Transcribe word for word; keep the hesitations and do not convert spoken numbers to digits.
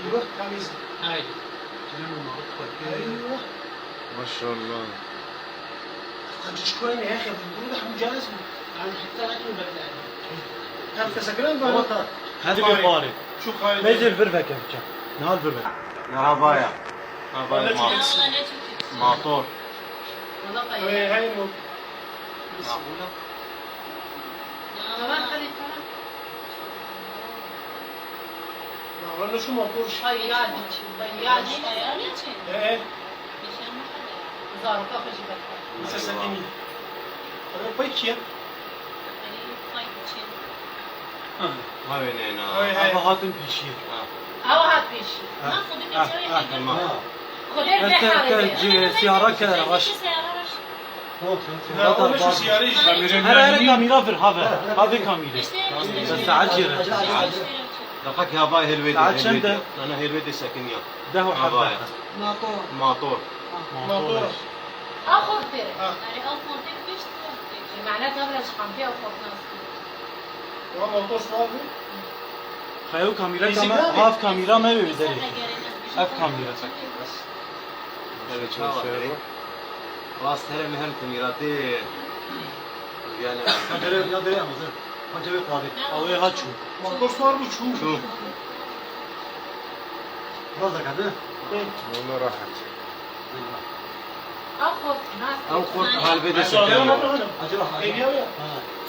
Temiz. Haydi. Canım, Eyvah. Maşallah. Kancış koyun ya, ya, bunu da bu cihaz mı? Yani, hatta ben bunu beklerim. Hem teşekkür ederim, bana. Hadi bir bari. Şu kaydı. Neyse, bir bekle, bir çek. Ne hal bir bekle? Merhaba ya. Merhaba ya. Motor. Hey, hey, bu. Tamam, hadi, tamam. Ya, ben de şu motor. Hayır, yani, hayır, yani. Ee? Zarfa kaçı bak. Mesela sen emin. Ama peki ya? Hayır, hayır. Hawê nêna. Hayır, hayır. Ava hatin pêşî. Ha. Ava hat pêşî. Ha. Ha, ha, tamam. Xwedê Ez te, te, bihare. Siyara ke raş. Ya, onu şu siyarı Here, here, kamîra vir, have. Have kamîrê. Bes saet jê re. Saet. Deqek ya, vay helwê de, Saet çend e? Nana, helwê de sekin ya. Deh û Ha, heft vay. Motor. Motor. Motor. Motor. Axurtê. Ha. Erê, ew xortê pişt xortê. Ji mehnet hebra ji kampê ew xort nas kir. Wa motor sual bû? Xeyo kamîra Neyse, kame, gel. Hav kamîra me wê derê. Ev kamîra. Evet, çawa. Rast here mi hem kamîra tê. Yani. Ya dere, ya dere ama sen. Acele kahve. Awê ha çû. Motor sual bû çû. Çû. Biraz da kadın. Valla rahat. Ew xort nas. Ew xort halvê de sekin ya. Acele kahve. Ha.